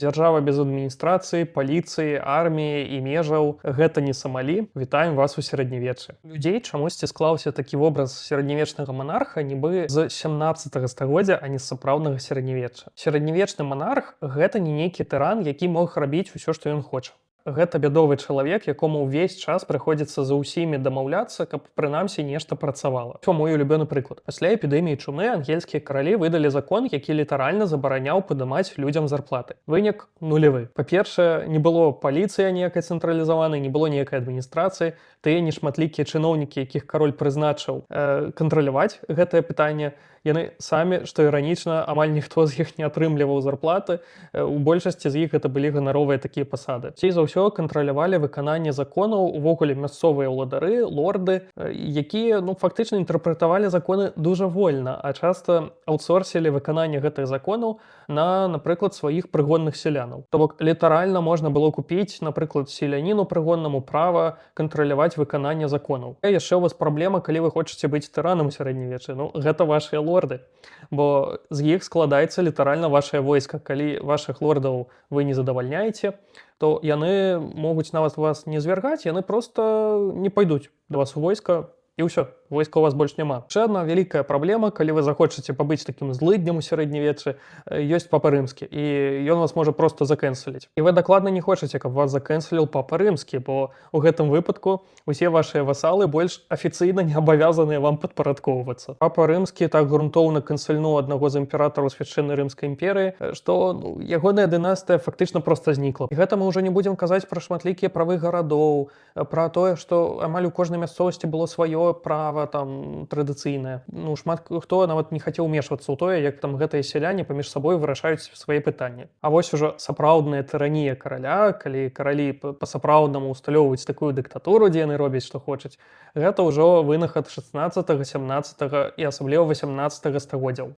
Дзяржава без адміністрацыі, паліцыі, арміі і межаў — гэта не Самалі. Вітаем вас у сярэднявеччы. Людзей чамусьці склаўся такі вобраз сярэднявечнага манарха, нібы з 17 стагоддзя, а не з сапраўднага сярэднявечча. Сярэднявечны манарх — гэта не нейкі тыран, які мог рабіць усё, што ён хоча. Гэта бядовы чалавек, якому ўвесь час прыходзіцца за ўсімі дамаўляцца, каб прынамсі нешта працавала. Всё, мой улюбёны прыклад. Пасля эпідэміі чумы ангельскія каралі выдалі закон, які літаральна забараняў падымаць людзям зарплаты. Вынік нулявы. Па-першае, не было паліцыі ніякай цэнтралізаванай, не было ніякай адміністрацыі. Тыя нешматлікія чыноўнікі, якіх кароль прызначыў кантраляваць гэтае пытанне, яны самі, што іранічна, амаль ніхто з іх не атрымліваў зарплаты. У большасці з іх гэта былі ганаровыя такія пасады. Часцей за ўсё кантралявалі выкананне законаў увогуле мясцовыя ўладары, лорды, якія, ну, фактычна інтэрпрэтавалі законы дужа вольна, а часта аутсорсілі выкананне гэтых законаў на, напрыклад, сваіх прыгонных сялянаў. То бок літаральна можна было купіць, напрыклад, селяніну прыгоннаму права кантраляваць выкананне законаў. А яшчэ у вас праблема, калі вы хочаце быць тыранам у сярэднявеччы. Ну, гэта вашыя лорды, бо з іх складаецца літаральна вашае войска. Калі вашых лордаў вы не задавальняеце, то яны могуць нават вас не звяргаць, яны просто не пойдуць да вас у войска, і ўсё, войска у вас больш няма. Яшчэ одна вялікая праблема: калі вы захочаце пабыць такім злыднем у сярэднявеччы, ёсць Папа Рымскі, і ён вас можа просто закэнсаліць. І вы дакладна не хочаце, каб вас закэнсаліў Папа Рымскі, бо у гэтым выпадку усе вашыя васалы больш афіцыйна не абавязаныя вам падпарадкоўвацца. Папа Рымскі так грунтоўна кэнсальнуў аднаго з імператараў Свяшчэннай Рымскай імперыі, што, ну, ягоная дынастыя фактычна проста знікла. І гэта мы ўжо не будзем казаць пра шматлікія правы гарадоў, пра тое, што амаль у кожнай мясцовасці было сваё права там традыцыйнае. Ну, шмат хто нават не хацеў умешвацца ў тое, як там гэтыя сяляне паміж сабой вырашаюць свае пытанні. А вось ужо сапраўдная тыранія караля, калі каралі па-сапраўднаму усталёўваюць такую дыктатуру, дзе яны робяць, што хочуць, гэта ўжо вынахад 16, 17 і асабліва 18 стагоддзяў.